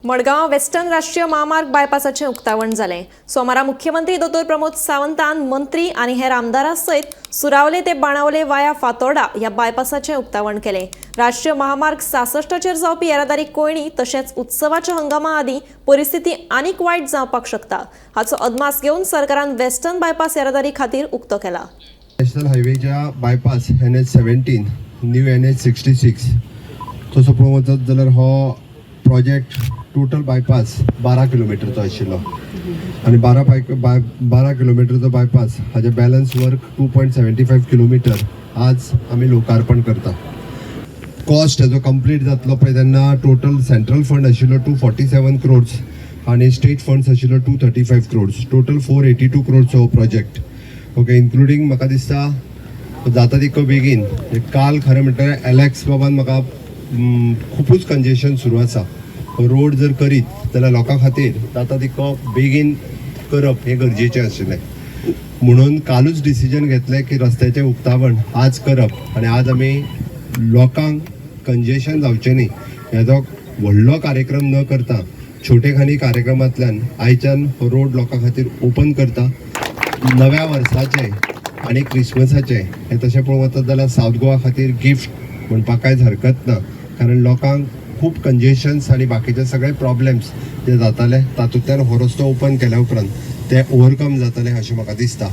Madgaon western राष्ट्रीय म्हामार्ग बायपासाचें उक्तावण जालें. सोमारा मुख्यमंत्री दोतोर प्रमोद सावंतान मंत्री आनी हेर आमदारां सयत सुरावले ते बाणावले वाया फातोर्डा ह्या बायपासाचें उक्तावण केलें. राष्ट्रीय महामार्ग 66चेर जावपी येरादारी कोंयडी तशेंच उत्सवाच्या हंगामा आदीं परिस्थिती आनीक वायट जावपाक शकता, हाचो अदमास घेवन सरकारान वेस्टर्न बायपास येरादारी खातीर उक्तो केला. नॅशनल हायवेच्या bypass NH 17, new NH 66, तसो पळोवंक वचत जाल्यार हो प्रोजेक्ट टोटल बायपास 12 किलोमिटरचो आशिल्लो आनी 12 किलोमिटरचो बायपास, हाजे balance work 2.75 kilometre आज आमी लोकार्पण करता. कॉस्ट हेजो कंप्लीट जातलो पळय तेन्ना टोटल सेंट्रल फंड आशिल्लो 247 क्रोड्स आनी स्टेट फंड्स आशिल्लो 235 crores, total 482 क्रोड्सचो हो प्रोजेक्ट. ओके, इन्क्लुडींग म्हाका दिसता जाता तितको बेगीन. काल खरें म्हणल्यार एलेक्स बाबान म्हाका खुबूच कंजेशन सुरू आसा, रोड जर करीत जाल्यार लोकां खातीर जाता तितको बेगीन करप हें गरजेचें आशिल्लें, म्हणून कालूच डिसिजन घेतलें की रस्त्याचें उक्तावण आज करप आनी आज आमी लोकांक कंजेशन जावचें न्ही हेजो व्हडलो कार्यक्रम न करता छोटेखानी कार्यक्रमांतल्यान आयच्यान हो रोड लोकां खातीर ओपन करता. नव्या वर्साचें आनी क्रिसमसाचें हें तशें पळोवंक वचत जाल्यार सावथ गोवा खातीर गिफ्ट म्हणपाक कांयच हरकत ना, कारण लोकांक खूब कंजेशन्स आनी बाकीचे सगळे प्रॉब्लेम्स जे जाताले, तातूंतल्यान हो रस्तो ओपन केल्या उपरांत ते ओवरकम जातले अशें म्हाका दिसता.